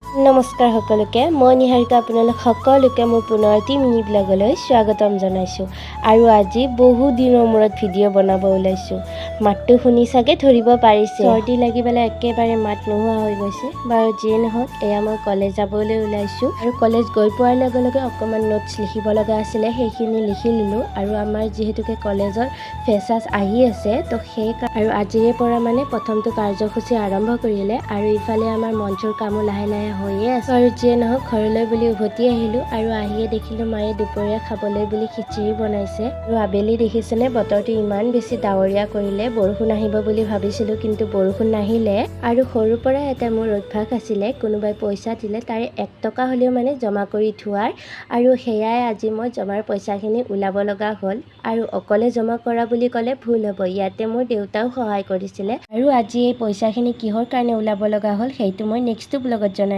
নমস্কাৰ সকলোকে, মই নিহাৰিকা, আপোনালোক সকলোকে মোৰ পুনৰ এটি মিনি ব্লগলৈ স্বাগতম জনাইছোঁ। আৰু আজি বহু দিনৰ মূৰত ভিডিঅ' বনাব ওলাইছোঁ। মাতটো শুনি চাগে ধৰিব পাৰিছে, চৰ্দি লাগি পেলাই একেবাৰে মাত নোহোৱা হৈ গৈছে। বাৰু যিয়ে নহওক, এয়া মই কলেজ যাবলৈ ওলাইছোঁ। আৰু কলেজ গৈ পোৱাৰ লগে লগে অকণমান নোটছ লিখিব লগা আছিলে, সেইখিনি লিখি ল'লোঁ। আৰু আমাৰ যিহেতুকে কলেজত ফ্ৰেছাৰ্ছ আহি আছে, তো সেই আৰু আজিৰে পৰা মানে প্ৰথমটো কাৰ্যসূচী আৰম্ভ কৰিলে। আৰু ইফালে আমাৰ মঞ্চৰ কামো লাহে লাহে হৈয়ে আছে। আৰু যিয়ে নহওক, ঘৰলৈ বুলি উভতি আহিলোঁ। আৰু আহিয়ে দেখিলোঁ মায়ে দুপৰীয়া খাবলৈ বুলি খিচিৰি বনাইছে। আৰু আবেলি দেখিছেনে, বতৰটো ইমান বেছি ডাৱৰীয়া কৰিলে, বৰষুণ আহিব বুলি ভাবিছিলোঁ, কিন্তু বৰষুণ নাহিলে। আৰু সৰুৰ পৰাই এটা মোৰ অভ্যাস আছিলে, কোনোবাই পইচা দিলে তাৰে 1 টকা হ'লেও মানে জমা কৰি থোৱাৰ। আৰু সেয়াই আজি মই জমাৰ পইচাখিনি ওলাব লগা হ'ল। আৰু অকলে জমা কৰা বুলি ক'লে ভুল হ'ব, ইয়াতে মোৰ দেউতাও সহায় কৰিছিলে। আৰু আজি এই পইচাখিনি কিহৰ কাৰণে ওলাব লগা হ'ল, সেইটো মই নেক্সটটো ব্লগত জনাই